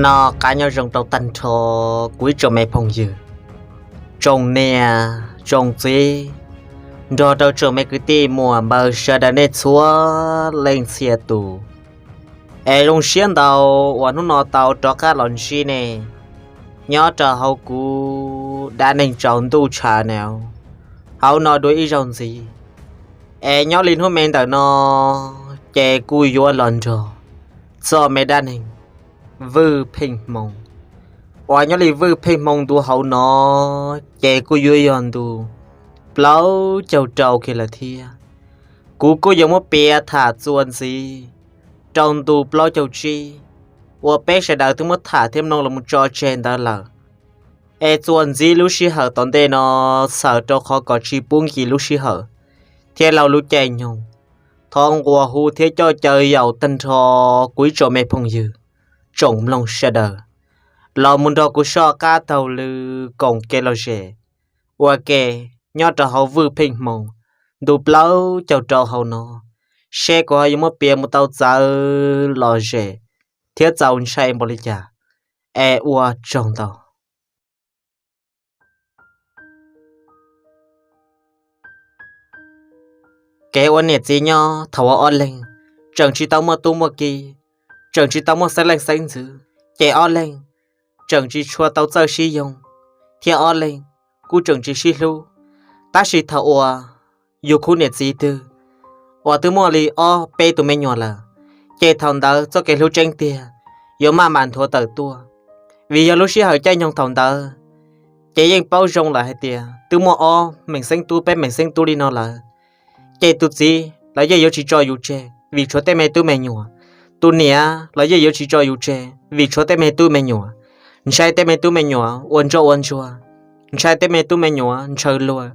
Noj qab nyob zoo rau tag nrho kuv ib tsoom me phooj ywg, tsoom niam tsoom txiv, nrog rau tsoom me kwv tij muam npawg sawv daws nej txhua leej txhia tus. Es zoo siab ntau uas hnub no tau rov qab los ntsib nej nyob rau hauv kuv dab neeg tsaus ntuj channel hauv no dua ib zaug ntxiv. Es nyob li hnub me ntawm no ces kuj yuav los nrog txoj me dab neeg Vwj Pheej Hmoo, uas nyob li Vwj Pheej Hmoo ntu hauv no ces kuj yuav yog ntu plaub caug rau kiag lawm thiab. Kuv kuj yuav muab piav tham txuas ntxiv rau ntu plaub caug tsib uas peb sawv daws twb muab tham thiab mloog los mus tso tseg ntawd lawm. Es txuas ntxiv lub sij hawm tom ntej no, txhawm rau qhov kom tsis pub nkim lub sij hawm thiab laug lub caij nyoog, thov nquas hu thiab coj caw yaum tag nrho kuv ib tsoom me phooj ywg, tsoom mloog sawv daws los mus nrog kuv soj qab taug lw koom kev lom zem ua ke nyob rau hauv Vwj Pheej Hmoo ntu plaub caug rau hauv no, seb kuv ho yuav muab piav mus tau txawv lom zem thiab txaus ntshai npaum li cas. Es ua tsaug ntau. Kev ua niam txiv nyob thaum ua ob leeg, tseem tsis tau muaj tub muaj ki, tseem tsis tau muaj xeeb leej xeeb ntxwv, ces ob leeg tseem tsis tshua tau txawj sib yoog, thiab ob leeg kuj tseem tsis sib hlub. Tab sis thaum uas yus khub niam txiv twg uas twb muaj li ob peb tus me nyuam lawm, ces thaum ntawd txoj kev hlub tseeb tiag yuav maj mam nthuav tawm tuaj. Vim yog lub sij hawm caij nyoog thaum ntawd ces yeej paub zoo lawm hais tias twb muaj ob meem xeeb tub peb meem xeeb tub li no lawm, ces tus txiv los yeej yuav tsis tso yus tseg vim tshuav tej me tub me nyuam. Tus niam los yeej yuav tsis tso yus tseg vim tshuav tej me tub me nyuam. Ntshai tej me tub me nyuam ua ntsoj ua ntsuag, ntshai tej me tub me nyuam ntshaw luag,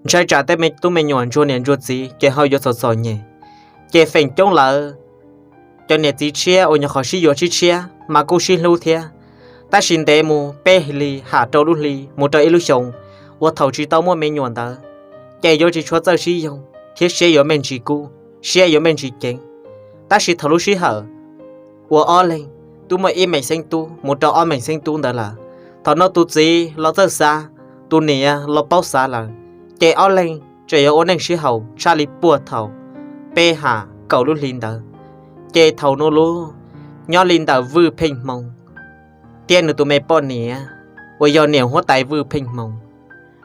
ntshai tsam tej me tub me nyuam ntsuag niam ntsuag txiv ces ho yuav txom txom nyem. Ces feem coob lawm, cov niam txiv tshiab uas nyuam qhuav sib yuav tshiab tshiab mas kuj sib hlub thiab. Tab sis ntev mus peb hlis ham rau lub hli mus rau ib lub xyoos uas thaum tsis tau muaj me nyuam ntawd, ces yuav tsis tshua txawj sib yoog thiab siab yuav me ntsis kub, siab yuav me ntsis ceev. Tab sis thaum lub sij hawm uas ob leeg twb muaj ib meem xeeb tub mus rau ob meem xeeb tub ntawd lawm, thaum no tus txiv los txawj xav, tus niam los paub xav lawm, ces ob leeg tseem yuav ua neej sib haum tshaj li puag thaum peb ham kaum lub hli ntawd. Ces thaum no lub, nyob li ntawm Vwj Pheej Hmoo thiab nws tus me poj niam uas yog niam huab tais Vwj Pheej Hmoo,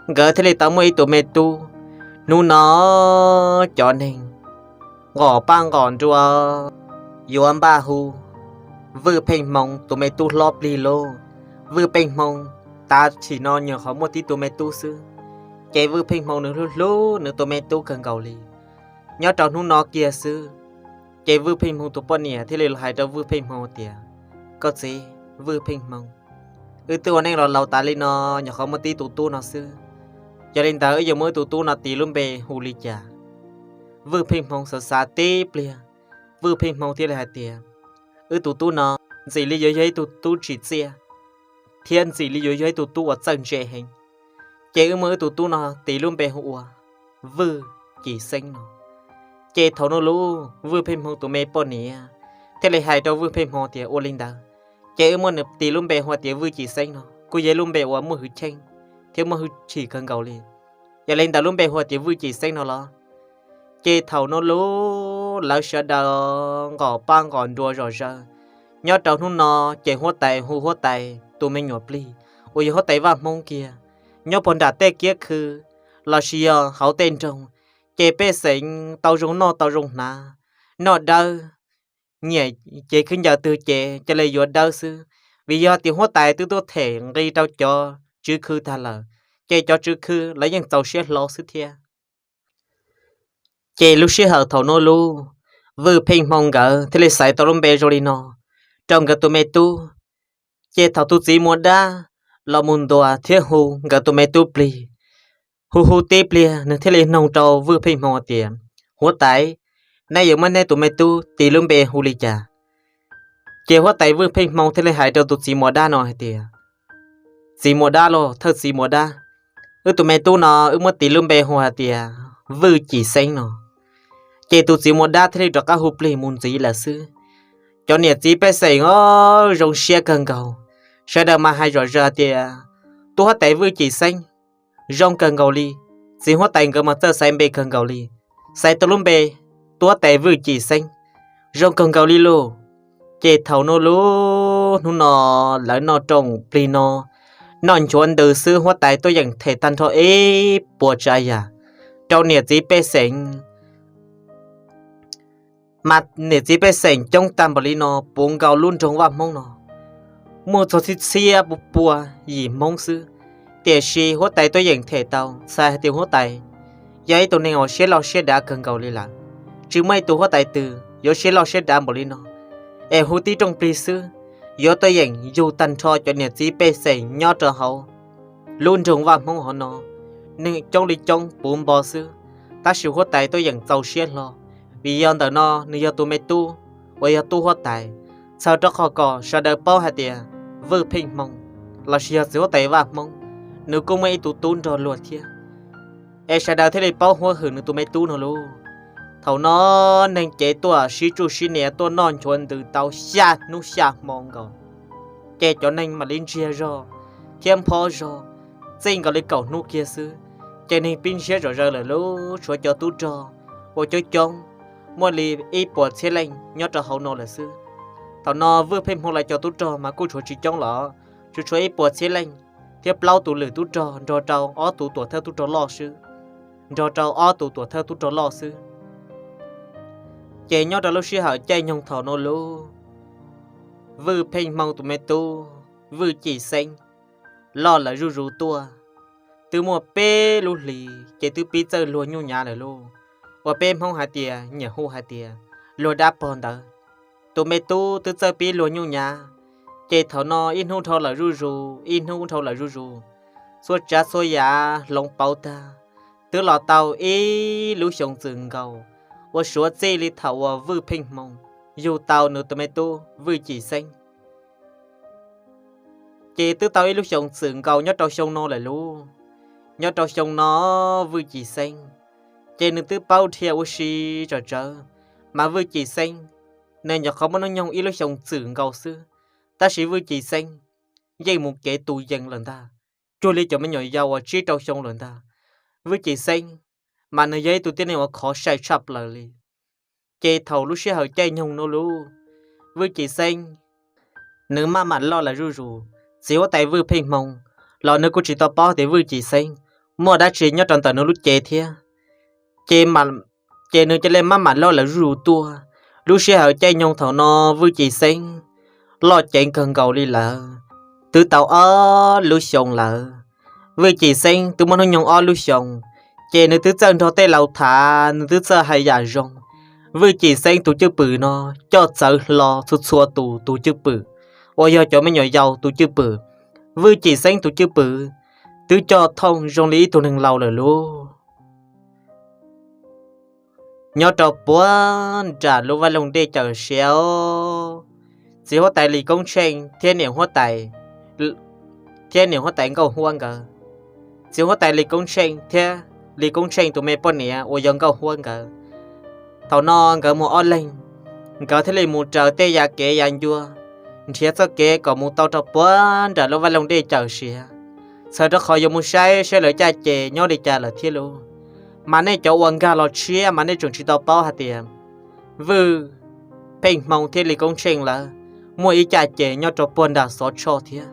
nkawd thiaj li tau muaj ib tug me tub. Hnub no cov neeg nqos paj nqos nruas yuav npaj hu Vwj Pheej Hmoo tus me tub hlob plig lauj. Vwj Pheej Hmoo tav chim no nyuam qhuav muaj tib tug me tub xwb, ces Vwj Pheej Hmoo nws hlub hlub nws tus me tub kawg nkaus li. Nyob rau hnub no kiag xwb, ces Vwj Pheej Hmoo tus poj niam thiaj li los hais rau Vwj Pheej Hmoo tias, koj txiv Vwj Pheej Hmoo, wb twb ua neej los laus tas li no, nyuam qhuav muaj tib tus tub no xwb, yog li ntawd wb yuav muab wb tus tub no tis lub npe hu li cas? Vwj Pheej Hmoo xav xav tib pliag, Vwj Pheej Hmoo thiaj li hais tias, wb tus tub no ntxim li yuav yog ib tug tub tsim txiaj, thiab ntxim li yuav yog ib tug tub uas txawj ntse heev, ces wb muab wb tus tub no tis lub npe hu ua Vwj Cim Xeeb no. Ces thaum no lub Vwj Pheej Hmoo tus me poj niam thiaj li hais rau Vwj Pheej Hmoo tias, ua li ntawd, ces wb muab nws tis lub npe hu tias Vwj Cim Xeeb no, kuj yog ib lub npe uas muaj hwj chim thiab muaj hwj chim kawg nkaus li. Yog li ntawd lub npe hu tias Vwj Cim Xeeb no los. Ces thaum no lub, lawv sawv daws nqos paj nqos nruas zom zaws. Nyob rau hnub no, ces huab tais hu huab tais tus me nyuam plig uas yog huab tais Vaj Hmoob kiag, nyob puag nram tej kiab khw lossis yog hauv tej nroog, ces pej xeem tau zoo noj tau zoo hnav, noj dawb, nyiam ces khwb ncaws twg ces cia li yuav dawb xwb. Vim yog tias huab tais twb tuaj them nqi rau cov tswv khw tag lawm, ces cov tswv khw lawv yeej txaus siab hlo xwb thiab. Ces lub sij hawm thaum no lub, Vwj Pheej Hmoo nkawd thiaj li xaiv tau lub npe zoo li no rau nkawd tus me tub. Ces thaum tus txiv muaj dab los mus ntuas thiab hu nkawd tus me tub plig, hu hu tib pliag nws thiaj li noog rau Vwj Pheej Hmoo tias, huab tais, nej yuav muab nej tus me tub tis lub npe hu li cas? Ces huab tais Vwj Pheej Hmoo thiaj li hais rau tus txiv muaj dab no hais tias, txiv muaj dab los thawj txiv muaj dab, wb tus me tub no wb muab tis lub npe hu hais tias Vwj Cim Xeeb no. Ces tus txiv muaj dab thiaj li rov qab hu plig mus ntxiv lawm xwb. Cov niam txiv pej xeem os zoo siab kawg nkaus, sawv daws mas hais zom zaws tias, tub huab tais Vwj Cim Xeeb zoo kawg nkaus li. Txiv huab tais nkawd mas txawj xaiv npe kawg nkaus li, xaiv tau lub npe tub huab tais Vwj Cim Xeeb zoo kawg nkaus li lauj. Ces thaum no lauj, hnub no lawv noj rooj plig no, noj nchuav ntws xwb, huab tais tuaj yeem them tag nrho ib puas tsav yam rau niam txiv pej xeem. Mas niam txiv pej xeem coob tag npaum li no puv nkaus lub nroog Vaj Hmoob no, muaj txog txhiab txhiab pua pua yim Hmoob xwb. Tiam sis huab tais tuaj yeem them tau, txhais hais tias huab tais yog ib tug neeg uas siab loj siab dav kawg nkaus li lawm. Tsis muaj ib tug huab tais twg yuav siab loj siab dav npaum li no, es hu tib rooj plig xwb, yuav tuaj yeem yug tag nrho cov niam txiv pej xeem nyob rau hauv lub nroog Vaj Hmoob hauv no, neeg coob li coob puv npo xwb. Tab sis huab tais tuaj yeem txaus siab hlo, vim yog ntawm no nws yog tus me tub uas yog tub huab tais, txhawm rau qhov kom sawv daws paub hais tias Vwj Pheej Hmoo lossis yog txiv huab tais Vaj Hmoob, nws kuj muaj ib tug tub nrog luag thiab, es sawv daws thiaj li paub huab hwm nws tus me tub no lauj. Thaum no neeg cev tuaj sib tsuj sib nias tuaj noj nchuav ntws tau xya hnub xya hmo nkaus, ces cov neeg mam li ntsiag zog thiab nphob zog. Txij nkaus li kaum hnub kiag xwb, ces neeg pib ntsiag zom zaws lawm lauj, tshuav cov tub rog uas coob coob, muaj li ib puas txhiab leej nyob rau hauv no lawm xwb. Thaum no Vwj Pheej Hmoo lawv cov tub rog mas kuj tshuav tsis coob los, tsuas tshuav ib puas txhiab leej thiab plaub tus lwm tub rog nrog rau ob tug tuam thawj tub rog loj xwb, nrog rau ob tus tuam thawj tub rog loj xwb. Ces nyob rau lub sij hawm caij nyoog thaum no lauj, Vwj Pheej Hmoo tus me tub Vwj Cim Xeeb loj lawm zuj zus tuaj, twb muaj peb lub hlis ces twb pib txawj luag nyuj nyav lawm lauj, uas peb Hmoob hais tias nyiam hu hais tias luag dab pog ntawd. Tus me tub twb txawj pib luag nyuj nyav, ces thaum no ib hnub dhau lawm zuj zus, ib hnub dhau lawm zuj zus, txhua tsav txhua yam hloov pauv tag, twb los tau ib lub xyoos txwm nkaus, uas suav txij li thaum uas Vwj Pheej Hmoo yug tau nws tus me tub Vwj Cim Xeeb. Ces twb tau ib lub xyoos txwm nkaus nyob rau xyoo no lawm lauj. Nyob rau xyoo no Vwj Cim Xeeb, ces nws twb paub dhia ua si tsawm tsawv, mas Vwj Cim Xeeb nws nyuam qhuav muaj hnub nyoog ib lub xyoos txwm nkaus xwb, tab sis Vwj Cim Xeeb yeej mus kev tu yees lawm ntag, cuag li cov me nyuam yaus uas tsib rau xyoo lawm ntag. Vwj Cim Xeeb mas nws yog ib tug tib neeg uas khov sai tshaj plaws li. Ces thaum lub sij hawm caij nyoog no lauj, Vwj Cim Xeeb nws maj mam loj lawm zuj zus. Txiv huab tais Vwj Pheej Hmoo los nws kuj tsis tau paub tias Vwj Cim Xeeb muaj dab tsi nyob rau ntawm nws lub cev thiab. Ces, ces nws cia li maj mam loj lawm zuj zus tuaj. Lub sij hawm caij nyoog thaum no Vwj Cim Xeeb loj ceev kawg nkaus li lawm, twb tau ob lub xyoos lawm. Vwj Cim Xeeb twb muaj hnub nyoog ob lub xyoos, ces nws twb txawj nrog tej laus tham, nws twb txawj hais yam zoo. Vwj Cim Xeeb tus cwj pwm no coj txawv hlo txhua txhua tus tus cwj pwm, uas yog cov me nyuam yaus tus cwj pwm. Vwj Cim Xeeb tus cwj pwm twb coj thooj zoo li ib tug neeg laus lawm lauj. Nyob rau puag nram lub vaj loog dej Cawm Siav, txiv huab tais Lis Koob Tsheej thiab niam huab tais, thiab niam huab tais Nkauj Huab nkawd. Txiv huab tais Lis Koob Tsheej thiab Lis Koob Tsheej tus me poj niam uas yog Nkauj Huab nkawd, thaum no nkawd mus ob leeg, nkawd thiaj li mus raws tej yav kev yav ncua, nrhiav txoj kev kom mus tau rau puag nram lub vaj loog dej Cawm Siav, txhawm rau qhov yuav mus saib saib lawv caj ces nyob li cas lawm thiab lauj. Mas nej cov uas nkag los tshiab mas nej tseem tsis tau paub hais tias Vwj Pheej Hmoo thiab Lis Koob Tsheej lawv muaj ib caj ces nyob rau puag nram Xov Tshoj thiab.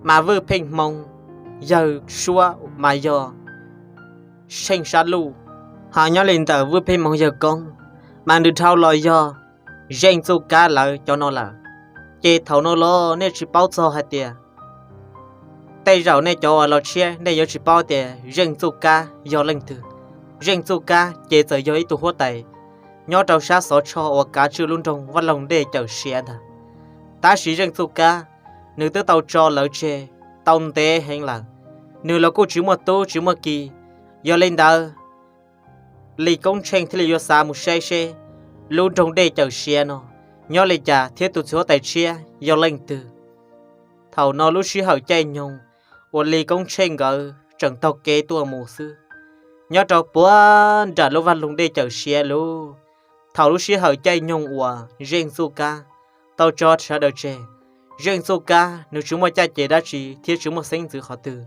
Mas Vwj Pheej Hmoo yawg suab mas yog Tsheej Sab Luj, ho nyob li ntawm Vwj Pheej Hmoo yawg koob mas nws dhau los yog Zeej Txuj Kab lawv cov no lawm. Ces thaum no los nej tsis paub txog hais tias, tej zaum nej cov uas los tshiab nej yuav tsis paub tias Zeej Txuj Kab yog leej twg. Zeej Txuj Kab ces txawm yog ib tug huab tais nyob rau sab Xov Tshoj uas kav tswj lub nroog vaj loog dej Cawm Siav ntag. Tab sis Zeej Txuj Kab nws twb tau tso lawv tseg tau ntev heev lawm, nws los kuj tsis muaj tub tsis muaj ki. Yog li ntawd, Lis Koob Tsheej thiaj li yuav xav mus saib seb lub nroog dej Cawm Siav no nyob li cas thiab tus txiv huab tais tshiab yog leej twg. Thaum no lub sij hawm caij nyoog uas Lis Koob Tsheej nkawd tseem taug kev tuaj mus xwb, nyob rau puag nram lub vaj loog dej Cawm Siav lauj, Thaum lub sij hawm caij nyoog uas Zeej Txuj Kab tau tso sawv daws tseg, Zeej Txuj Kab nws tsis muaj caj ces dab tsi thiab tsis muaj xeeb ntxwv qhov twg,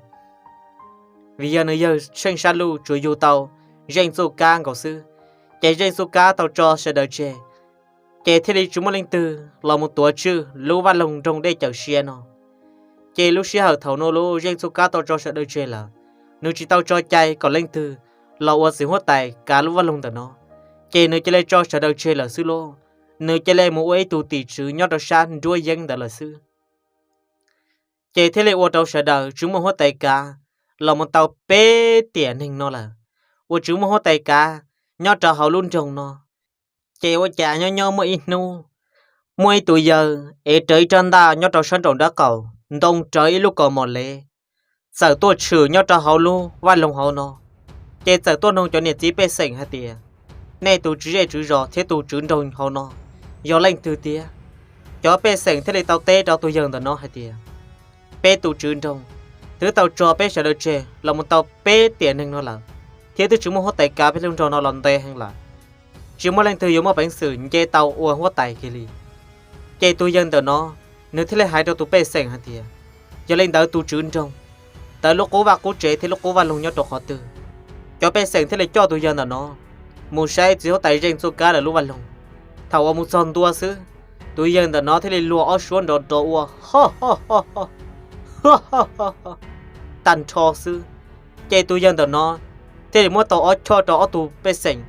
vim yog nws yawg Tsheej Sab Luj tsuas yug tau Zeej Txuj Kab nkaus xwb. Ces Zeej Txuj Kab tau tso sawv daws tseg, ces thiaj li tsis muaj leej twg los mus tuav tswj lub vaj loog nroog Dej Cawm Siab no. Ces lub sij hawm thaum no lub Zeej Txuj Kab tau tso sawv daws tseg lawm, nws tsis tau tso cai kom leej twg los ua txiv huab tais kav lub vaj loog ntawm no, ces nws cia li tso sawv daws tseg lawm xwb lauj. Nws cia li mus ua ib tug tim tswv nyob rau sab nruab yeeb ntawd lawm xwb. Ces thiaj li ua rau sawv daws tsis muaj huab tais kav los mus tau peb tiam neeg no lawm, uas tsis muaj huab tais kav nyob rau hauv lub nroog no. Ces ua cas nyob nyob muaj ib hnub, muaj ib tug yawg ev rawv ib rab ntaj nyob rau sab nraum nraub qaum, ntoo rawv ib lub kaus mom lev, txawm tuaj tshwm nyob rau hauv lub vaj loog hauv no. Ces txawm tuaj nug cov niam txiv pej xeem hais tias, nej tus tswv zej tswv zos thiab tus tswv nroog hauv no yog leej twg tiag? Cov pej xeem thiaj li tau teb rau tus yawg ntawm no hais tias, peb tus tswv nroog twb tau tso peb sawv daws tseg los mus tau peb tiam neeg no lawm, thiab twb tsis muaj huab tais kav peb lub nroog no los ntev heev lawm, tsis muaj leej twg yuav muaj peev xwm nce tau ua huab tais kiag li. Ces tus yawg ntawm no, nws thiaj li hais rau tus pej xeem hais tias, yog li ntawd tus tswv nroog, ntawd lub qub vaj qub tsev thiab lub qub vaj loog nyob rau qhov twg? Cov pej xeem thiaj li coj tus yawg ntawm no mus saib txiv huab tais Zeej Txuj Kab lawv lub vaj loog. Thaum uas mus txog ntua xwb, tus yawg ntawm no thiaj li luag ob suab nrov nrov ua tag nrho xwb. Ces tus yawg ntawm no thiaj li muab tau ob choj rau ob tug pej xeem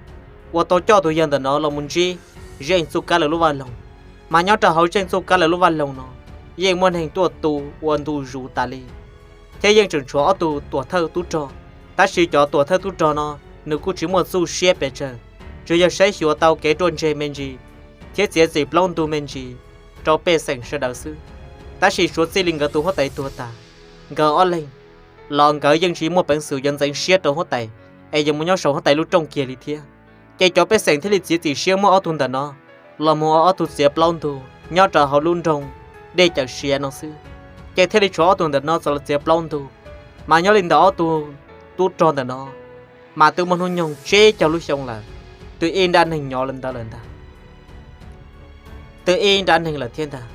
uas tau coj tus yawg ntawm no los mus ntsib Zeej Txuj Kab lawv lub vaj loog. Mas nyob rau hauv Zeej Txuj Kab lawv lub vaj loog no, yeej muaj neeg tuaj tu ua ntu zus tas li, thiab yeej tseem tshuav ob tug tuam thawj tub rog. Tab sis cov tuam thawj tub rog no, nws kuj tsis muaj txuj siab pes tsawg, tsuas yog saib xyuas tau kev ruaj ntseg me ntsis thiab txiav txim plaub ntug me ntsis rau pej xeem sawv daws xwb. Tab sis suav txij li nkawd tus huab tais tuag tag, nkawd ob leeg los nkawd yeej tsis muaj peev xwm yuav ntxeev siab rau huab tais es yuav mus nyob saum huab tais lub rooj kiag li thiab. Ces cov pej xeem thiaj li txiav txim siab muab ob tug ntawm no los mus ua ob tug txiav plaub ntug nyob rau hauv lub nroog Dej Cawm Siav no xwb. Ces thiaj li tshuav ob tug ntawm no txawm los txiav plaub ntug. Mas nyob li ntawm ob tug tub rog ntawm no, mas twb muaj hnub nyoog tsib caug lub xyoo lawm, twb ib nrab neeg nyob lawm ntawd lawm ntag, twb ib nrab neeg lawm thiab ntag.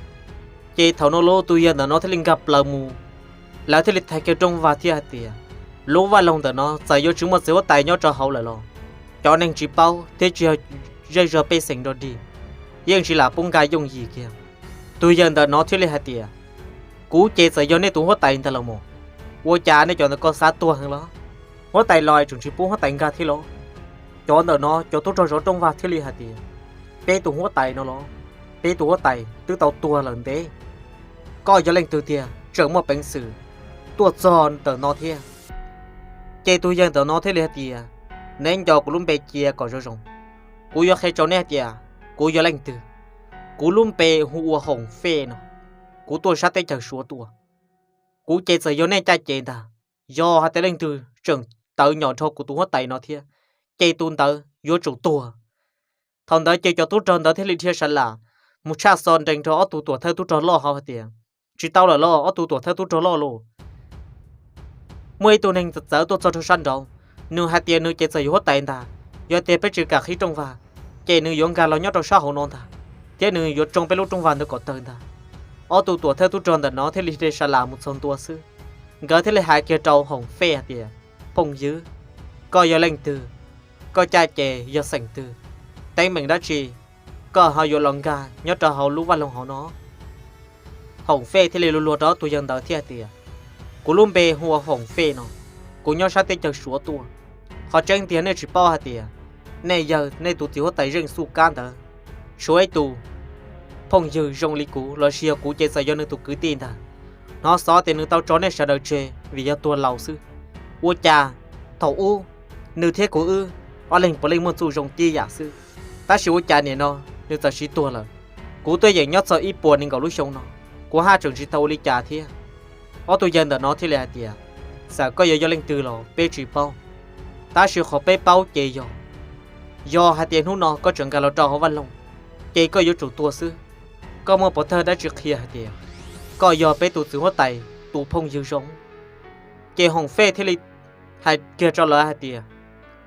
Ces thaum no lub tus yawg ntawm no thiaj li nkag plaws mus, lawv thiaj li thaiv kiag rooj vag thiab hais tias, lub vaj loog ntawm no txawm yuav tsis muaj txiv huab tais nyob rau hauv lawm los cov neeg tsis paub thiab tsis yog zej zog pej xeem nrog dig, yeej tsis lam pub nkag yooj yim kiag. Tus yawg ntawm no thiaj li hais tias, kuv ces txawm yog nej tus huab tais ntag los mas, ua cas nej cov ntawm ko xav tuag heev los? Huab tais los tseem tsis pub huab tais nkag thiab los? Cov ntawm no cov tub rog zov rooj vag thiaj li hais tias, peb tus huab tais no los, peb tus huab tais twb tau tuag lawm ntev, koj yog leej twg tiag tseem muaj peev xwm tuaj txog ntawm no thiab? Ces tus yawg ntawm no thiaj li hais tias, neb nco kuv lub npe cia kom zoo zoo, kuv yuav qhia rau nej hais tias kuv yog leej twg. Kuv lub npe hu ua Hoom Fej no, kuv tuaj sab teb chaws Suav tuaj. Kuv ces txawm yog nej caj ces ntag, yog hais tias leej twg tseem tawv nyom nrho kuv tus huab tais no thiab, ces tus ntawd yuav tsum tuag. Thaum ntawd ces cov tub rog ntawd thiaj li dhia sa las mus tshaj xo nrees rau ob tug tuam thawj tub rog loj hauv hais tias, tsis tau lawm los ob tug tuam thawj tub rog loj lauj, muaj ib tug neeg txawv txawv tuaj txog rau sab nraud, nws hais tias nws ces txawm yog huab tais ntag, yog tias peb tsis kam qhib rooj vag, ces nws yuav nkag los nyob rau sab hauv no ntag, thiab nws yuav tsoo peb lub rooj vag ntawd kom tawg ntag. Ob tug tuam thawj tub rog ntawm no thiaj li dhia sa las mus txog ntua xwb, nkawd thiaj li hais kiag rau Hoom Fej hais tias, phooj ywg, koj yog leej twg? Koj caj ces yog xeem twg? Teeb meem dab tsi koj ho yuav los nkag nyob rau hauv lub vaj loog hauv no? Hoom Fej thiaj li luag luag rau ob tug yawg ntawd thiab hais tias, kuv lub npe hu ua Hoom Fej no, kuv nyob sab teb chaws Suav tuaj. Qhov tseeb tiag nej tsis paub hais tias, nej yawg nej tus txiv huab tais Zeej Xuj Kab ntawd, tshuav ib tug phooj ywg zoo li kuv los sis yog kuv ces txawm yog nws tus kwv tij ntag. Hnov xov tias nws tau tso nej sawv daws tseg vim yog tuag laus xwb. Ua cas thaum ub nws thiab kuv wb ob leeg puav leej muaj txuj zoo tib yam xwb, tab sis ua cas nim no nws txawm sis tuag lawm. Kuv twb yeem nyob txog ib puas nees nkaum lub xyoo no, kuv haj tseem tsis tau ua li cas thiab. Ob tug yawg ntawm no thiaj li hais tias, txawm koj yuav yog leej twg los peb tsis paub, tab sis qhov peb paub ces yog, yog hais tias hnub no koj tseem nkag los rau hauv vaj loog, ces koj yuav tsum tuag xwb. Koj muaj pov thawj dab tsi qhia hais tias koj yog peb tus txiv huab tais tus phooj ywg zoo? Ces Hoom Fej thiaj li hais kiag rau lawv hais tias,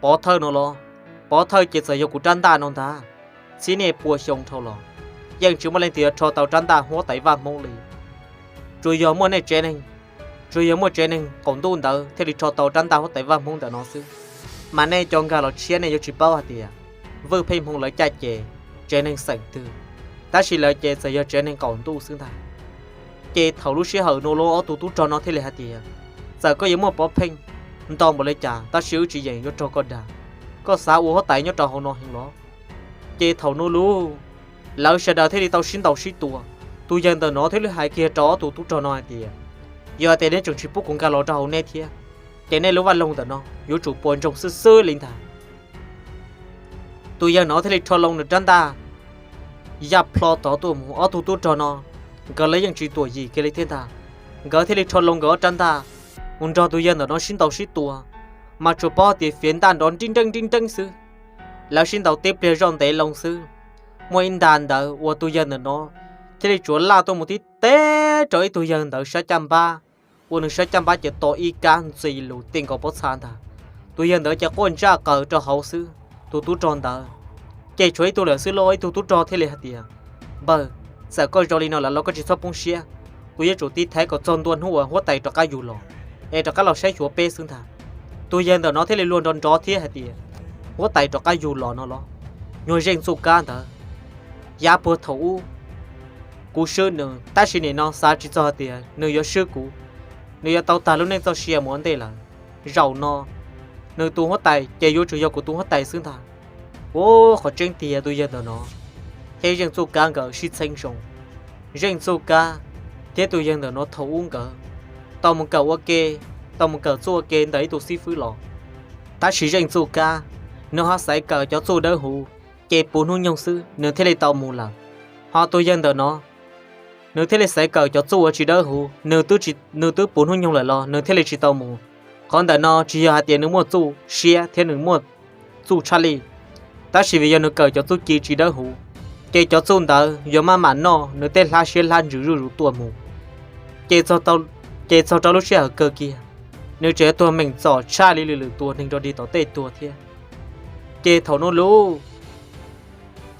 pov thawj no los, pov thawj ces txawm yog kuv rab ntaj no ntag. txhiab niaj pua xyoo dhau los, yeej tsis muaj leej twg yuav rho tau rab ntaj huab tais vaj hmoob li. Tsuas yog muaj nej tsev neeg, tsuas yog muaj tsev neeg qaum ntuj ntawd thiaj li rho tau rab ntaj huab tais vaj hmoob ntawm no xwb. Mas nej cov nkag los tshiab nej yuav tsis paub hais tias Vwj Pheej Hmoo lawv caj ces tsev neeg xeem twg, tab sis lawv ces txawm yog tsev neeg qaum ntuj xwb ntag. Ces thaum lub sij hawm no los ob tug tub rog no thiaj li hais tias, txawm koj yuav muaj pov pheej ntau npaum li cas tab sis wb tsis yeem yuav raug koj dag. Koj xav ua huab tais nyob rau hauv no heev los? Ces thaum no lub, lawv sawv daws thiaj li tau sib ntaus sib tua. Tus yawg ntawm no thiaj li hais kiag rau ob tug tub rog no hais tias, yog tias neb tseem tsis pub kuv nkag los rau hauv neb thiab, ces nej lub vaj loog ntawm no yuav tsum puas ntsoog xwb xwb li ntag. Tus yawg no thiaj li rho loo nws rab ntaj ya plho tod tuaj mus. Ob tug tub rog no nkawd lawv yeej tsis tuam yim kiag li thiab ntag. Nkawd thiaj li rho loo nkawd ob rab ntaj mus nrog tus yawg ntawm no sib ntaus sib tua, mas tsuas paub tias fiav ntaj nrov nrib nreeb nrib nreeb xwb. Lawv sib ntaus tib pliag zoj ntev loo xwb, muaj ib nta ntawd uas tus yawg ntawm no thiaj li tsuav laj tuaj mus tib teb rau ib tug yawg ntawd sab caj npab, ua nws sab caj npab ces to ib kab ntxi lus ti nkaus pob txha ntag. Tus yawg ntawd ces quaj ntsaj qaws rau hauv xwb. Tus tub rog ntawd ces tshuav ib tug lawm xwb los ib tug tub rog thiaj li hais tias, npawg, txawm koj zoo li no lawm los koj tsis txhob poob siab, kuv yuav tsum tiv thaiv kom txog ntua hnub uas huab tais rov qab yug los, es rov qab los saib xyuas peb xwb ntag. Tus yawg ntawm no thiaj li luag nrov nrov thiab hais tias, huab tais rov qab yug los no los? Nyuag Zeej Txuj Kab ntawd, yav puag thaum ub kuv swb nws, tab sis nim no xav tsis txog hais tias nws yuav swb kuv. Nws yuav tau tag lub neej txoj sia mus ua ntej lawm. Zaum no nws tus huab tais ces yuav tsum yog kuv tus huab tais xwb ntag. Ua qhov tseeb tiag tus yawg ntawm no thiab Zeej Txuj Kab nkawd sib txheeb zoo. Zeej Txuj Kab thiab tus yawg ntawm no thaum ub nkawd tau mus kawm ua ke, tau mus kawm txuj ua ke ntawm ib tug xib fwb los. Tab sis Zeej Txuj Kab nws ho xaiv kawm cov txuj dawb huv, ces puv hnub nyoog xwb nws thiaj li tau mus lawm. Ho tus yawg ntawm no nws thiaj li xaiv kawm cov txuj uas tsis dawb huv, nws twb puv hnub nyoog lawm los nws thiaj li tsis tau mus. Qhov ntawm no tsis yog hais tias nws muaj txuj siab thiab nws muaj txuj tshaj lij, tab sis vim yog nws kawm cov txuj ci tsis dawb huv, ces cov txuj ntawd yuav maj mam noj nws tej hlab siab hlab ntsws zuj zus tuaj mus. Ces txog rau lub sij hawm kawg kiag, nws tseem yuav tuag meem txom tshaj li lwm lwm tus neeg rau dig tom tej tuag thiab. Ces thaum no lub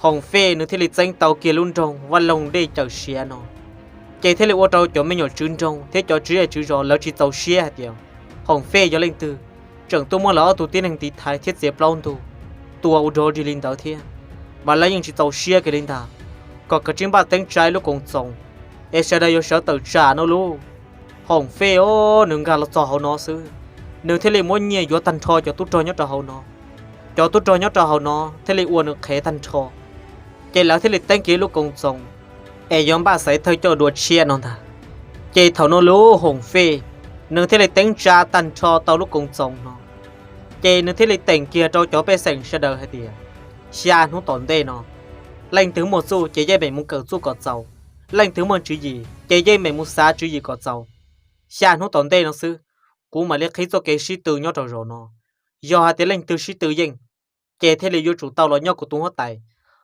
Hoom Fej nws thiaj li txeeb tau kiag lub nroog Vaj Loog Dej Cawm Siav no, ces thiaj li ua rau cov me nyuam tswv nroog thiab cov tswv zej tswv zos lawv tsis txaus siab hais tias Hoom Fej yog leej twg tseem tuaj muab lawv ob tug tib neeg tiv thaiv thiab txiav plaub ntug tua ua dog dig li ntawd thiab. Mas lawv yeej tsis txaus siab kiag li ntag, kom kav tsij npaj teeb tsa lub koom txoos es sawv daws yuav sawv tawm tsam no lub. Hoom Fej os, nws nkag los txog hauv no xwb, nws thiaj li muab nyiaj yuav tag nrho cov tub rog nyob rau hauv no. Cov tub rog nyob rau hauv no thiaj li ua nws qhev tag nrho, ces lawv thiaj li teeb kiag lub koom txoos es yuav npaj xaiv thawj coj dua tshiab no ntag. Ces thaum no lub Hoom Fej nws thiaj li teeb tsa tag nrho tau lub koom txoos no, ces nws thiaj li teem kiag rau cov pej xeem sawv daws hais tias, xya hnub tom ntej no, leej twg muaj txuj ces yeej meem mus kawm txuj kom txaus, leej twg muaj tswv yim ces yeej meem mus xav tswv yim kom txaus. Xya hnub tom ntej no xwb, kuv mam li qhib txoj kev sib tw nyob rau zaum no. Yog hais tias leej twg sib tw yeej, ces thiaj li yuav tsum tau los nyob kuv tus huab tais.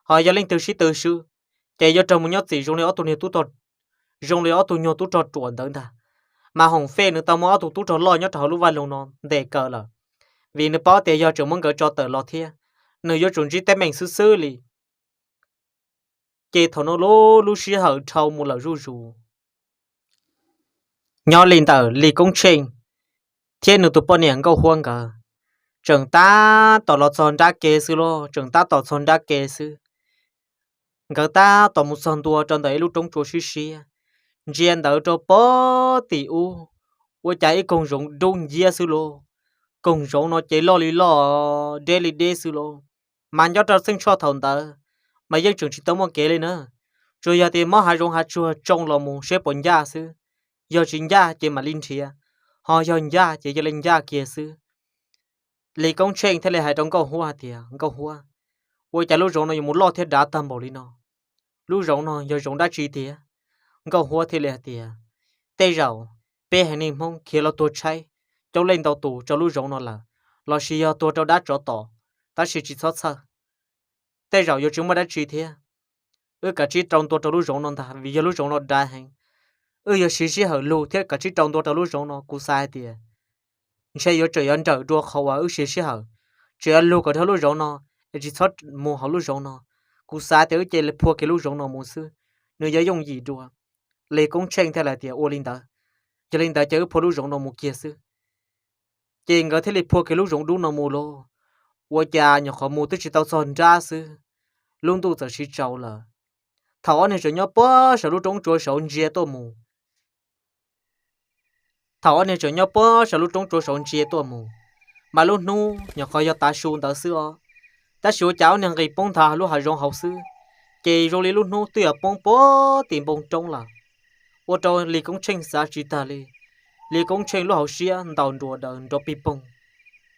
Ho yog leej twg sib tw swb, ces yuav raug mus nyob txim zoo li ob tug niag tub rog, zoo li ob tug nyuag tub rog ruam ntawd ntag. Mas Hoom Fej nws tau muab ob tug tub rog loj nyob rau hauv lub vaj loog no ntes kaw lawm, vim nws paub tias yog tseem muab nkawd tso tawm los thiab, nws yuav tsum ntsib teeb meem xwb xwb li. Ces thaum no lub, lub sij hawm dhau mus lawm zuj zus, nyob li ntawm Lis Koob Tsheej thiab nws tus poj niam Nkauj Huab nkawd tseem tab tom los txog nrab ke xwb lauj, tseem tab tom txog nrab ke xwb. Nkawd tab tom mus txog ntua rau ntawm ib lub roob tsua siab siab, ntsia ntawd rau pem tim ub, ua cas ib koog zoov dub nciab xwb lauj. Koog zoov no ces loj li loj, deb li deb xwb lauj. Mas nyob rau txheej tshoj thaum ntawd mas yeej tseem tsis tau muaj kev li na, tsuas yog tias muab hav zoov hav tsuag tsoo los mus seb puas ncaj xwb. Yog tsis ncaj ces mam li nrhiav, ho yog ncaj ces cia li ncaj kiag xwb. Lis Koob Tsheej thiaj li hais rau Nkauj Huab hais tias, Nkauj Huab, ua cas lub zoov no yuav mus loj thiab dav tag npaum li no? Lub zoov no yog zoov dab tsi tiag? Nkauj Huab thiaj li hais tias, tej zaum peb haiv neeg Hmoob khiav los tuag tshaib coob leej ntau tus rau lub zoov no lawm, lossis yog tuag rau dab tsov tom, tab sis tsis txhob txhawj, tej zaum yuav tsis muaj dab tsi thiab. Wb kav tsij rau ntua rau lub zoov no ntag, vim yog lub zoov no dav heev. Wb yuav siv sij hawm lug thiab kav tsij rau ntua rau lub zoov no, kuv xav hais tias ntshe yuav tsum yuav nrawm dua qhov uas wb siv sij hawm, tseem yuav lug kom dhau lub zoov no, es tsis txhob mus hauv lub zoov no. Kuv xav tias wb cia li phua kiag lub zoov no mus xwb, nws yuav yooj yim dua. Lis Koob Tsheej thiaj li tias, Ua li ntawd, yog li ntawd ces wb phua lub zoov no mus kiag xwb. Ces nkawd thiaj li phua kiag lub zoov dub no mus lauj. Ua cas nyuam qhuav mus twb tsis tau txog nrab xwb, lub ntuj txawm siv tsaus lawm. Thaum ob niag tseem nyob puag saum lub roob tsuas saud ntsia tuaj mus, thaum ob niag tseem nyob puag saum lub roob tsuas saud ntsia tuaj mus, mas lub hnub nyuam qhuav yog tav su ntawd xwb os. Tab sis ua cas ob niag nqis poob nthav lub hav zoov hauv xwb, ces zoo li lub hnub twb yuav poob puag tim npoo roob lawm. Ua rau Lis Koob Tsheej xav tsis tag li. Lis Koob Tsheej lub hauv siab ntaus nruas daws nrov pig poog.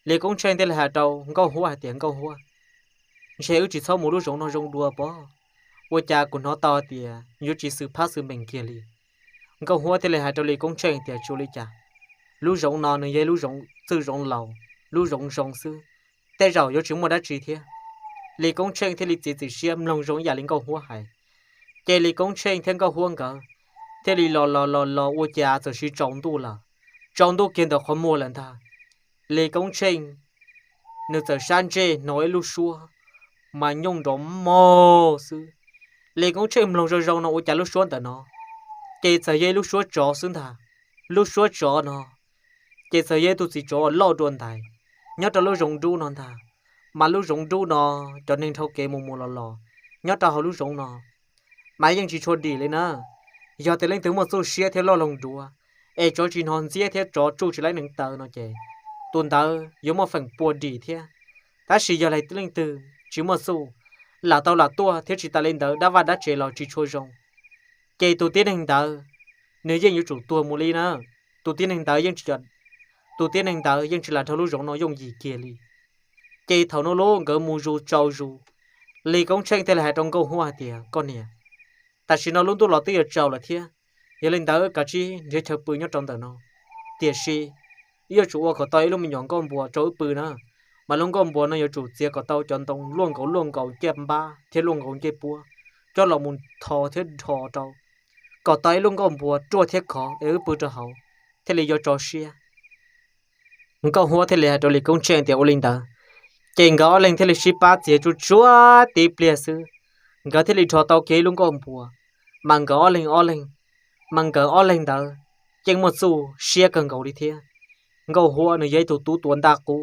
Lis Koob Tsheej thiaj li hais rau Nkauj Huab hais tias, Nkauj Huab, ntshe wb tsis txhob mus lub zoov no zoo dua pob. Ua cas kuv hnov tau tias yuav tsis xwm phab xwm meem kiag li. Nkauj Huab thiaj li hais rau Lis Koob Tsheej tias, Tsis ua li cas, lub zoov no nws yog lub zoov txwj zoov laus, lub zoov zoo xwb, tej zaum yuav tsis muaj dab tsi thiab. Lis Koob Tsheej thiaj li txiav txim siab mloog zoo ib yam li Nkauj Huab hais. Ces Lis Koob Tsheej thiab Nkauj Huab nkawd thiaj li los los los los ua cas txawm siv tsaus ntuj lawm. Tsaus ntuj kiag ntawm qhov muag lawm ntag, Lis Koob Tsheej nws txawm sab ntsej hnov ib lub suab mas nyooj nrov mog xwb. Lis Koob Tsheej mloog zoo zoo no ua cas lub suab ntawm no ces txawm yog ib lub suab tsov xwb ntag. Lub suab tsov no ces txawm yog ib tug txiv tsov uas loj dua ntais nyob rau lub zoov dub no ntag. Mas lub zoov dub no cov neeg dhau kev mus mus los los nyob rau hauv lub zoov no mas yeej tsis tshua dim li na. Yog tias leej twg muaj txuj siab thiab loj loog duav, es tsov tsis hnov ntxiab thiab tsov tsuj tsis laib neev taw no ces tus ntawd yuav muaj feem pua dim thiab. Tab sis yog leej twg tsis muaj txuj, lam tau lam tuaj thiab tsis tas li ntawd dab vaj dab tsev los tsis tshua zoo, ces tus tib neeg ntawd nws yeej yuav tsum tuag mus li na. Tus tib neeg ntawd yeej tsis, tus tib neeg ntawd yeej tsis lam dhau lub zoov no yooj yim kiag li. Ces thaum no lub nkawd mus zus tsaus zus, Lis Koob Tsheej thiaj li hais rau Nkauj Huab hais tias, Koj niam, tam sim no lub ntuj los twb yuav tsaus lawm thiab, yog li ntawd kav tsij nrhiav chaw pw nyob rau ntawm no. Tiam sis yuav tsum ua kom tau ib lub me nyuam nkauj npua rau wb pw na. Mas lub nkauj npua no yuav tsum txiav kom tau cov ntoo luaj nkaus luaj nkaus ncej npab thiab luaj nkaus ncej puab coj los mus tho thiab rho rau kom tau ib lub nkauj npua ruaj thiab khov es wb pw rau hauv thiaj li yuav tso siab. Nkauj Huab thiaj li hais rau Lis Koob Tsheej tias, Ua li ntawd. Ces nkawd ob leeg thiaj li sib pab txiav tsuj tsuav tib pliag xwb, nkawd thiaj li rho tau kiag ib lub nkauj npua. Mas nkawd ob leeg ob leeg, mas nkawd ob leeg ntawd yeej muaj txuj siab kawg nkaus li thiab. Nkauj Huab nws yog ib tug tub tuav ntaj qub,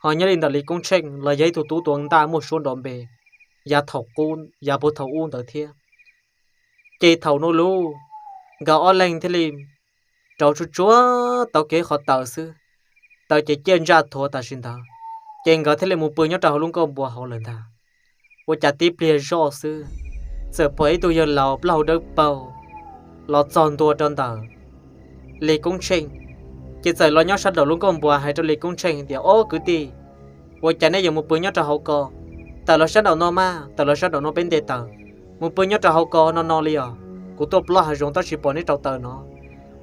ho nyob li ntawm Lis Koob Tsheej los yog ib tug tub tuav ntaj muaj suab nrov npe yav thaum qub, yav puag thaum ub ntawd thiab. Ces thaum no lub, nkawd ob leeg thiaj li rauv tsuj tsuav tau kiag qhov taws xwb, taws ces ciaj ntsaj thuav tam sim ntawd, ces nkawd thiaj li mus pw nyob rau hauv lub nkauj npua hauv lawm ntag. Ua cas tib pliag zoj xwb, txawm pom ib tug yawg laus plaub hau dawb paug los txog ntua rau ntawm Lis Koob Tsheej, ces txawm los nyob sab nraum lub nkauj npua hais rau Lis Koob Tsheej tias, Ob kwv tij, ua cas neb yuav mus pw nyob rau hauv ko? Tawm los sab nraum no mas, tawm los sab nraum no peb nte taws. Mus pw nyob rau hauv ko no no li os. Kuv tuaj plob hav zoov tab sis pom neb rauv taws no,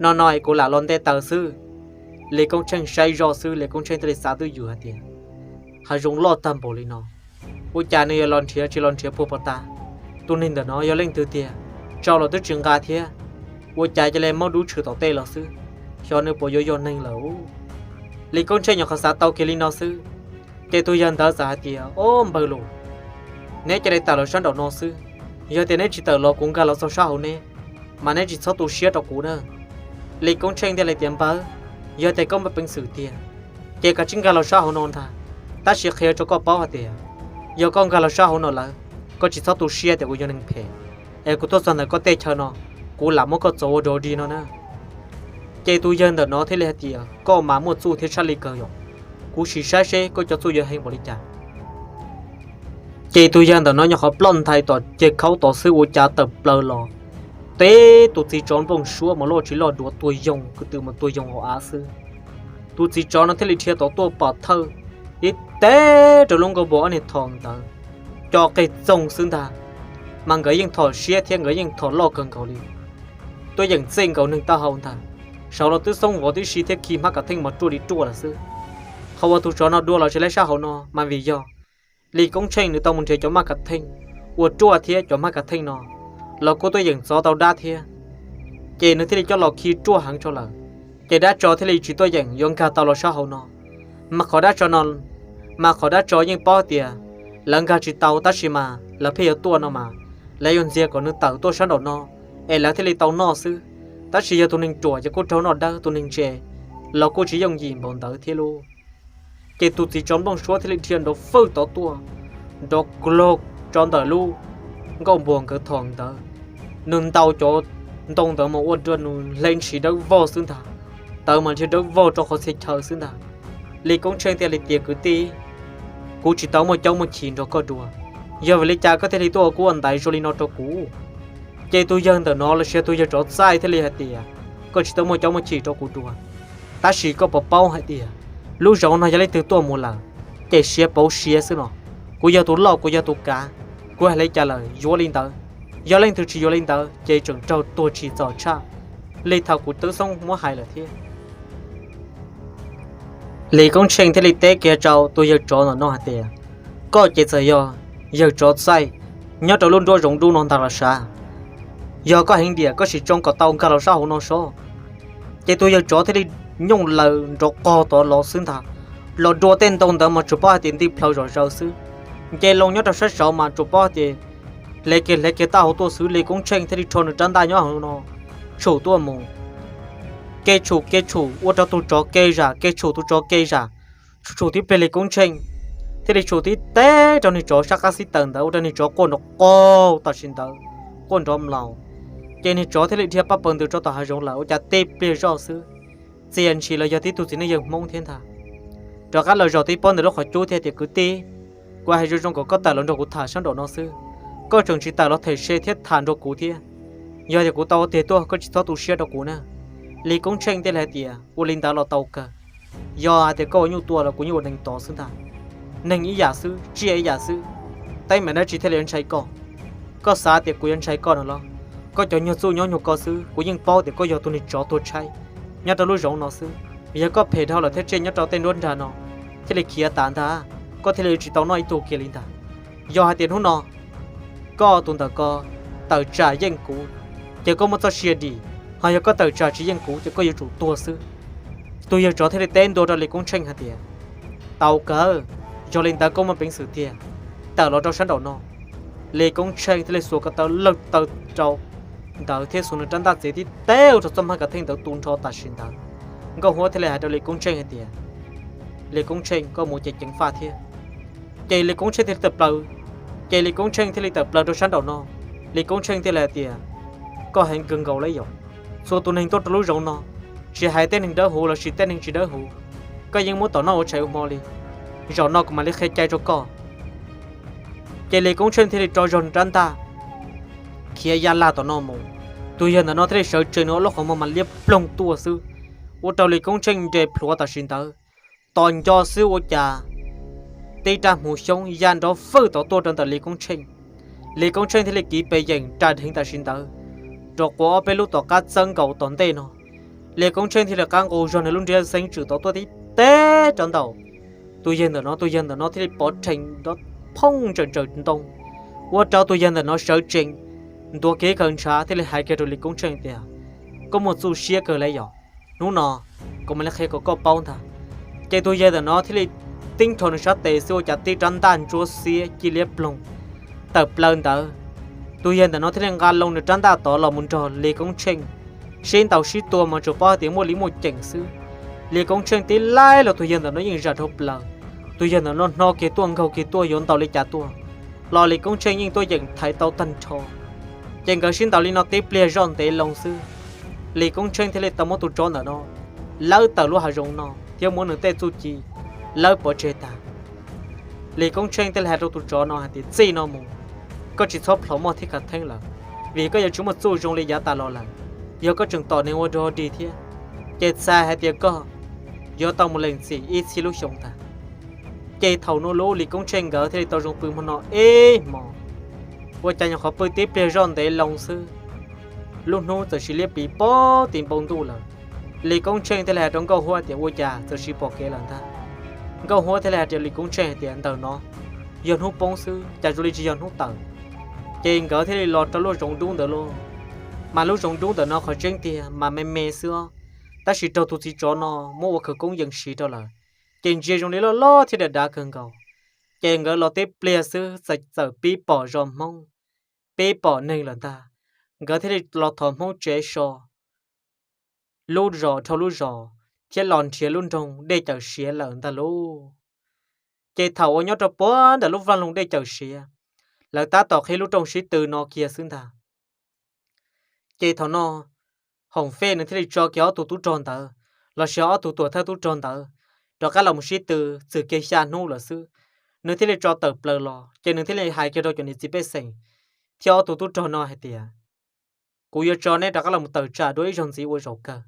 no no es kuv lam los nte taws xwb. Lis Koob Tsheej saib zoj xwb, Lis Koob Tsheej thiaj li xav twj ywm hais tias, Hav zoov loj tag npaum li no, ua cas nws yuav los nrhiav tsis los nrhiav puag pov tas? Tus neeg ntawm no yog leej twg tiag? Tsau los twb tsis nqa thiab, ua cas cia li muab dub tshwm tom tej los xwb? Xyov nws puas yuav yog neeg lawm. Lis Koob Tsheej nyuam qhuav xav tau kiag li no xwb, ces tus yawg ntawd txawm hais tias, Ob npawg los, neb cia li tawm los sab nraum no xwb. Yog tias neb tsis tawm los kuv nkag los txog sab hauv neb, mas neb tsis txhob tu siab rau kuv na. Lis Koob Tsheej thiaj li tias, Npawg, yog tias koj muaj peev xwm tiag, ces kav tsij nkag los sab hauv no ntag. Tab sis qhia rau koj paub hais tias, yog koj nkag los sab hauv no lawm, koj tsis txhob tu siab tias kuv yog neeg phem, es kuv tuaj txog ntawm koj tej chaw no, kuv lam muab koj txov ua dog dig no na. Ces tus yawg ntawm no thiaj li hais tias, Koj mas muaj txuj thiab tshaj li kawg yom. Kuv sim saib seb koj cov txuj yuav heev npaum li cas. Ces tus yawg ntawm no nyuam qhuav ploj ntais tom ceg khaub tod xwb ua cas tawm plaws los, teb tus txiv tsov nplooj suab mas loj tsis loj duav tuag yoog kwv tw mas tuag yoog hauv av xwb. Tus txiv tsov no thiaj li dhia tod tuaj pom thawj, ib teb rau lub nkauj npua ob niag tho ntawd, co qig txoog xwb ntag. Mas nkawd yeej thom siab thiab nkawd yeej thom loj kawg nkaus li. Tuaj yeem txij nkaus neeg taub hau ntag, saud los twb xoob vov tib si thiab khi hmab kav theej mas ruaj li ruaj lawm xwb. Qhov uas tus tsov no dua los tsis laib sab hauv no mas vim yog Lis Koob Tsheej nws tau mus nrhiav cov hmab kav theej uas ruaj thiab cov hmab kav theej no los kuj tuaj yeem txov tau dab thiab, ces nws thiaj li coj los khi ruaj heev tso lawm. Ces dab tsov thiaj li tsis tuaj yeem yuav nkag tau los sab hauv no. Mas qhov dab tsov no, mas qhov dab tsov yeej paub tias lawv nkag tsis tau tab sis mas lawv pheej yuav tuaj no mas, lawv yuav ntxias kom nws tawm tuaj sab nraum no, es lawv thiaj li tau noj xwb. Tab sis yog tus neeg ruam ces kuj raug noj dawb, tus neeg ntse los kuj tsis yooj yim npaum ntawd thiab lauj. Ces tus txiv tsov nplooj suab thiaj li dhia nrov fwj tod tuaj, nrov klog rau ntawm lub nkauj npuag nkawd thaum ntawd. Nws ntaus cov ntoo ntawd mas ua rau nws hle ntshis dawb vog xwb ntag, tawv mas dhia dawb vog rau qhov txhia chaw xwb ntag. Lis Koob Tsheej thiaj li tias, kwv tij, kuv tsis tau muaj caub muaj chim nrog koj dua, yog vim li cas koj thiaj li tuaj ua kub ua ntaiv zoo li no rau kuv? Ces tus yawg ntawm no los sis tus yawg tsov txaij thiaj li hais tias, koj tsis tau muaj caub muaj chim rau kuv dua, tab sis koj puas paub hais tias lub zoov no yog leej twg tuaj mus lawm, ces siav pauv siav xwb no. Kuv yog tus loj, kuv yog tus kav, kuv hais li cas lawm yuav li ntawd. Yog leej twg tsis yuav li ntawd ces tseem raug tuag tsis txaus tshaj li thaum kuv twb xoob muab hais lawm thiab. Lis Koob Tsheej thiaj li teb kiag rau tus yawg tsov ntawm no hais tias, koj ces txawm yog yawg tsov txaij nyob rau lub nruab zoov dub no ntag los sav. Yog koj heev diam koj sim tsoo kom tau nkag los sab hauv no sob. Ces tus yawg tsov thiaj li nyooj laws nrov qog tod los xwb ntag, los dua tej ntoo ntawd mas tsuas paub hais tias nti plhaw zom zaws xwb. Nce loo nyob rau sab saud mas tsuas paub hais tias hle kiag hle kiag taub hau tuaj xwb. Lis Koob Tsheej thiaj li rho nws rab ntaj nyob hauv no tshum tuaj mus, kev tshum kev tshum ua rau tus tsov kev zam, kev tshum tus tsov kev zam, tshum tshum tib pliag Lis Koob Tsheej thiaj li tshum tib teg rau niag tsov sab qab xib taws ntawd ua rau niag tsov quaj nrov qaug tam sim ntawd, quaj nrov mlaus. Ces niag tsov thiaj li dhia paj paws ntws rau tom hav zoov lawm ua cas tib pliag zoj xwb, txias ntshis los yog tib tug txiv neej yawg Hmoob thiab ntag. Rov qab los zaum tib pob ntawm lub qhov cub thiab tias, kwv tij, kuv hais zoo zoo kom koj tawm los nrog kuv tham sab nraum no xwb, koj tseem tsis tawm los them se thiab tham nrog kuv thiab. Yog tias kuv tau ua tiag tuaj koj tsis txhob tu siab rau kuv na. Lis Koob Tsheej thiaj li hais tias, ua li ntawd los tau kawg. Yog hais tias koj ua nyuj tua los kuv yeej ua neeg tod xwb ntag. Neeg ib yam xwb, tsiaj ib yam xwb, teeb meem dab tsi thiaj li yuav ntshai koj? Koj xav tias kuv yuav ntshai koj no los? Koj cov nyuag txuj nyob nyuag ko xwb kuv yeej paub tias koj yog tus niag tsov tuag tshaib nyob rau lub zoov no xwb. Yog koj phem dhau lawm thiab tsiaj nyob rau tej nruab nrag no thiaj li khiav tas ntag, koj thiaj li tsis tau noj ib tug kiag li ntag. Yog hais tias hnub no koj tus ntawm ko tawm tsam yeej kuv, ces koj muaj txoj sia dim, ho yog koj tawm tsam tsis yeej kuv ces koj yuav tsum tuag xwb. Tus yawg tsov thiaj li teb ntua rau Lis Koob Tsheej hais tias, tau kawg, yog li ntawd koj muaj peev xwm tiag, tawm los rau sab nraum no. Lis Koob Tsheej thiaj li xuas ko taw lawg taw rau ntawd thiab xuas nws rab ntaj txiav tib teg ua rau txoj hmab kav theej ntawd tu nrho tam sim ntawd. Nkauj Huab thiaj li hais rau Lis Koob Tsheej hais tias, Lis Koob Tsheej, koj mus ces ceev faj thiab. Ces Lis Koob Tsheej thiaj li tawm plaws, ces Lis Koob Tsheej thiaj li tawm plaws rau sab nraum no. Lis Koob Tsheej thiaj li hais tias, koj heev kawg nkaus li yom, txhua tus neeg tuaj rau lub zoov no, tsis hais tej neeg dawb huv los sis tej neeg tsis dawb huv, koj yeej muab tom noj ua tshais ua hmo li. Zaum no kuv mam li qhia cai rau koj. Ces Lis Koob Tsheej thiaj li rau zog nws rab ntaj khiav ya lag tom no mus. Tus yawg ntawm no thiaj li sawv tsees nws ob lub qhov muag mas liab ploog tuaj xwb, ua rau Lis Koob Tsheej nres plhuav tam sim ntawd. Tos nco xwb ua cas tib rab hmuv xyoob ya nrov fwj tod tuaj rau ntawm Lis Koob Tsheej. Lis Koob Tsheej thiaj li kiv pes yeem ras dheev tam sim ntawd, rau quav ob peb lub tom qab txawb nkaus tom ntej no. Lis Koob Tsheej thiaj li qab nqus zog nws lub nriab xeeb tswm tod tuaj tib teg rau ntawm tus yawg ntawm no, tus yawg ntawm no thiaj li pov rhees nrov phooj ntsawm ntsawm ntoo, ua rau tus yawg ntawm no sawv tsees ntuav kev khaws ntshav thiaj li hais kiag rau Lis Koob Tsheej tias, koj muaj txuj siab kawg li yom, hnub no kuv mam li qhia kom koj paub ntag. Ces tus yawg ntawm no thiaj li tib nrho nws sab tes xwb ua cas tib rab ntaj ntsuab xiab ci liab ploog tawm plaws ntawd. Tus yawg ntawm no thiaj li nqa loo nws rab ntaj tod los mus nrog Lis Koob Tsheej sib ntaus sib tua mas tsuas paub hais tias muaj li muaj ceem xwb. Lis Koob Tsheej tib laib los tus yawg ntawm no yeej zam dhau plaws. Tus yawg ntawm no hno kiag tuaj nkaug kiag tuaj yuav ntaus li cas tuaj los Lis Koob Tsheej yeej tuaj yeem thaiv tau tag nrho. Ces nkawd sib ntaus li no tib pliag zoj ntev loo xwb, Lis Koob Tsheej thiaj li tau muab tus tsov ntawm no lawb tawm lub hav zoov no thiab muab nws tej txuj ci lawb pov tseg tag. Lis Koob Tsheej thiaj li hais rau tus tsov no hais tias, txij no mus, koj tsis txhob plhom moj thiab khav theeb lawm, vim koj yuav tsis muaj txuj zoo li yav tas los lawm. Yog koj tseem tom neeg ua dog dig thiab, ces txhais hais tias koj yuav tau mus lees txim ib txhiab lub xyoo ntag. Ces thaum no lub Lis Koob Tsheej nkawd thiaj li tau zoo pw hmo no ib hmos. Ua cas nyuam qhuav pw tib pliag zoj ntev loo xwb, lub hnub txawm sis liab pliv pob tim npoo ntuj lawm. Lis Koob Tsheej thiaj li hais rau Nkauj Huab tias, ua cas txawm sis pom kev lawm ntag? Nkauj Huab thiaj li hais rau Lis Koob Tsheej hais tias, ntawm no yog hnub poob xwb, cas zoo li tsis yog hnub tawm. Ces nkawd thiaj li los rau lub zoov dub ntawd lauj. Mas lub zoov dub ntawm no qhov tseeb tiag mas me me xwb os, tab sis raug tus txiv tsov no muab ua khawv koob yees siv rau lawm, ces ntsia zoo li loj loj thiab dav dav kawg nkaus. Ces nkawd los tib pliag xwb txawm pib pom zos Hmoob, pib pom neeg lawm ntag. Nkawd thiaj li los thov Hmoob tsev so lub zos dhau lub zos thiab los nrhiav lub nroog Dej Cawm Siav lawm ntag lauj. Ces thaum uas nyob rau puag nram lub vaj loog Dej Cawm Siav, lawv tab tom qhib lub rooj sib tw no kiag xwb ntag. Ces thaum no Hoom Fej nws thiaj li tso kiag ob tug tub rog ntawd, los sis ob tug tuam thawj tub rog ntawd, rov qab los mus sib tw txog kiag xya hnub lawm xwb, nws thiaj li tso tawm plaws los. Ces nws thiaj li hais kiag rau cov niam txiv pej xeem thiab ob tug tub rog no hais tias, kuv yuav tso neb rov qab los mus tawm tsam dua ib zaug ntxiv ua zaum kawg.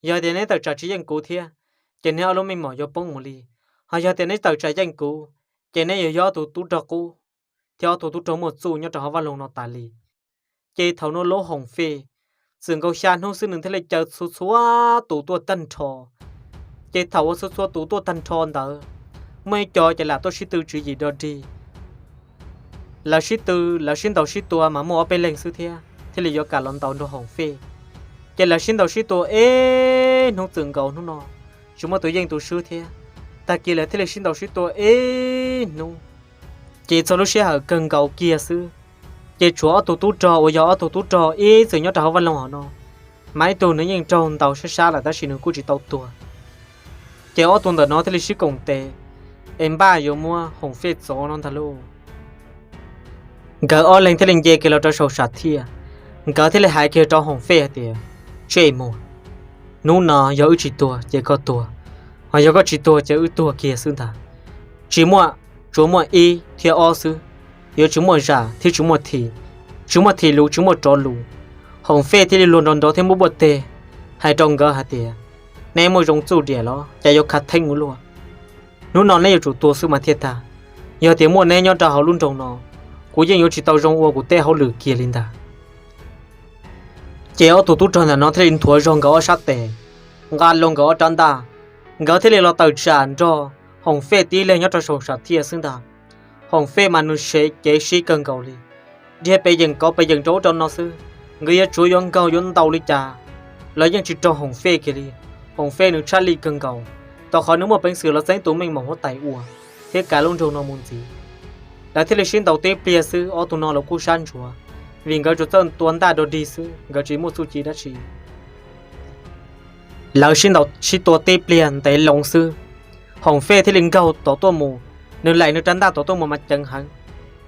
Yog tias neb tawm tsam tsis yeej kuv thiab, ces neb ob lub meej mom yuav poob mus li. Ho yog tias neb tawm tsam yeej kuv, ces neb yuav yog ob tug tub rog qub thiab ob tug tub rog muaj txuj nyob rau hauv vaj loog no tas li. Ces thaum no lub Hoom Fej txwm nkaus xya hnub xwb nws thiaj li caw txhua txhua tus tuaj tag nrho. Ces thaum uas txhua txhua tus tuaj tag nrho ntawd, muaj ib co ces lam tuaj sib tw tswv yim dog dig. Lawv sib tw, lawv sib ntaus sib tua mas muaj ob peb leeg xwb thiab thiaj li yuav kam los ntaus nrog Hoom Fej. Ces lawv sib ntaus sib tua ib hnub txwm nkaus hnub no, tsis muaj tus yeej tus swb thiab. Tag kis lawv thiaj li sib ntaus sib tua ib hnub, ces txog lub sij hawm kawg nkaus kiag xwb, ces tshuav ob tug tub rog uas yog ob tug tub rog ib txwm nyob rau hauv vaj loog hov no, mas ib tug nws yeej raug ntaus sab sab lawm tab sis nws kuj tsis tau tuag. Ces ob tug ntawm no thiaj li sib koom tes es npaj yuav muab Hoom Fej txov no ntag lauj. Nkawd ob leeg thiaj li nce kiag los rau saum sam thiaj, nkawd thiaj li hais kiag rau Hoom Fej hais tias, tsej muag, hnub no yog wb tsis tuag ces koj tuag, ho yog koj tsis tuag ces wb tuag kiag xwb ntag. Tsis muaj, tsuas muaj ib thiab ob xwb, yuav tsis muaj zam thiab tsis muaj thim, tsis muaj thim lus tsis muaj rov lus. Hoom Fej thiaj li luag nrov nrov thiab muab npuaj teg hais rau nkawd hais tias, neb muaj zoo txuj diam los cas yuav khav theeb ua luaj. Hnub no neb yuav tsum tuag xwb mas thiaj tag. Yog tias muaj neb nyob rau hauv lub nroog no, kuv yeej yuav tsis tau zoo ua kuv tej hauj lwm kiag li ntag. Ces ob tug tub rog ntawm no thiaj li nthuav zog nkawd ob sab tes, nqa los nkawd ob rab ntaj, nkawd thiaj li los tawm tsam nrog Hoom Fej tib leeg nyob rau saum sam thiaj xwb ntag. Hoom Fej mas nws sev cev sib kawg nkaus li, dhia pes yeem kauv pes yeem rau ub rau no xwb. Nkawd yuav tsuav yuav nkaug yuav ntaus li cas los yeej tsis raug Hoom Fej kiag li. Hoom Fej nws tshaj lij kawg nkaus, rau qhov nws muaj peev xwm los txeeb tus meej mom huab tais ua thiab kav lub nroog no mus ntxiv. Lawv thiaj li sib ntaus tib pliag xwb, ob tug no los kuj sab ntsuav, vim nkawd tsuas txawj tua ntaj dog dig xwb, nkawd tsis muaj txuj ci dab tsi. Lawv sib ntaus sib tua tib pliag ntev loo xwb, Hoom Fej thiaj li nkaug tod tuaj mus, nws laim nws rab ntaj tod tuaj mus mas ceev heev,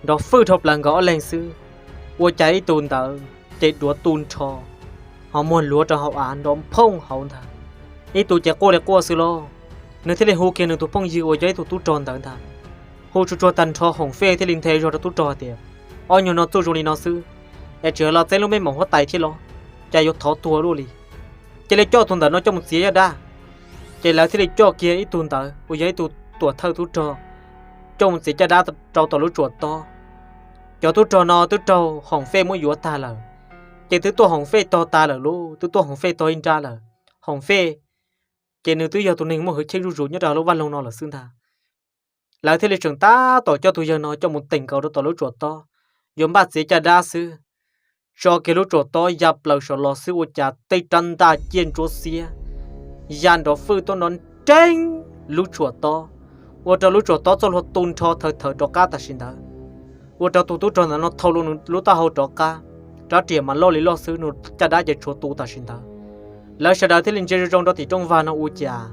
nrov fwj dhau plaws nkawd ob leeg xwb. Ua cas ib tug ntawd ces duav tu nrho, ho muag luav rau hauv av nrov phooj hauv ntag. Ib tug ces quaj li quaj xwb lauj, nws thiaj li hu kiag nws tus phooj ywg uas yog ib tug tub rog ntawd ntag. Hu tsuag tsuag tag nrho Hoom Fej thiaj li nthe zog rau tub rog hais tias, ob nyuag no txuj zoo li no xwb, es tseem los txeeb lub meej mom huab tais thiab los, cas yuav thov tuag luaj li. Cia li coj tus ntawm no coj mus txiav caj dab. Ces lawv thiaj li coj kiag ib tug ntawd uas yog ib tug tuam thawj tub rog coj mus txiav caj dab rau tom lub tsuas tob. Cov tub rog no twb raug Hoom Fej muab yuav tag lawm, ces twb tuaj Hoom Fej tog tas lawm lauj, twb tuaj Hoom Fej tog ib nrab lawm. Hoom Fej ces nws twb yog tus neeg muaj hwj chim zuj zus nyob rau lub vaj loog no lawm xwb ntag. Lawv thiaj li tseem tab tom coj tus yawg no coj mus teem nkaus rau tom lub tsuas tob, yuav npaj txiav caj dab xwb, tso kiag lub tsuas tob ya plaws saum los xwb ua cas tej rab ntaj ciaj ntsuab xiab ya nrov fwj tuaj nrov nreeb lub tsuas tob, ua rau lub tsuas tob txoj hlua tu nrho thawv thawv rov qab tam sim ntawd. Ua rau tus tub rog ntawd no thau lub taub hau rov qab, rab riam mas loj li loj xwb, nws caj dab ces tshuav tu tam sim ntawd. Lawv sawv daws thiaj li ntsia zoo zoo rau tim rooj vag no ua cas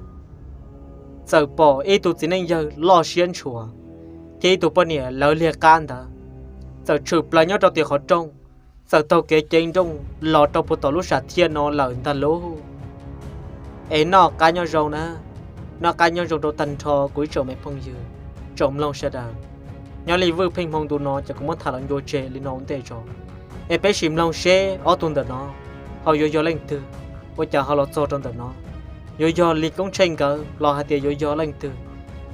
txawm pom ib tug txiv neej yawg loj siab ntshua thiab ib tug poj niam lawv liag qab ntawd txawm tshwm plaws nyob rau tim qhov rooj, txawm taug kev ceev nrooj los rau puag tom lub sam thiaj no lawm ntag lauj. Es noj qab nyob zoo na, noj qab nyob zoo rau tag nrho kuv ib tsoom me phooj ywg, tsoom mloog sawv daws. Nyob li Vwj Pheej Hmoo ntu no ces kuv muab tham los ncua tseg li no ua ntej tso, es peb sim mloog seb ob tug ntawm no ho yuav yog leej twg, ua cas ho los txog rau ntawm no. Yuav yog Lis Koob Tsheej nkawd los hais tias yuav yog leej twg,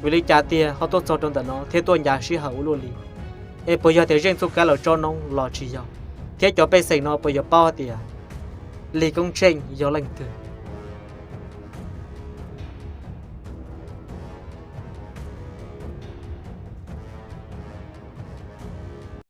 vim li cas tiag ho tuaj txog rau ntawm no thiab tuaj ncav sij hawm ua luaj li. Es puas yog tias zeej txuj kab laus tsob noob los tsis yog, thiab cov pej xeem no puas yuav paub hais tias Lis Koob Tsheej yog leej twg?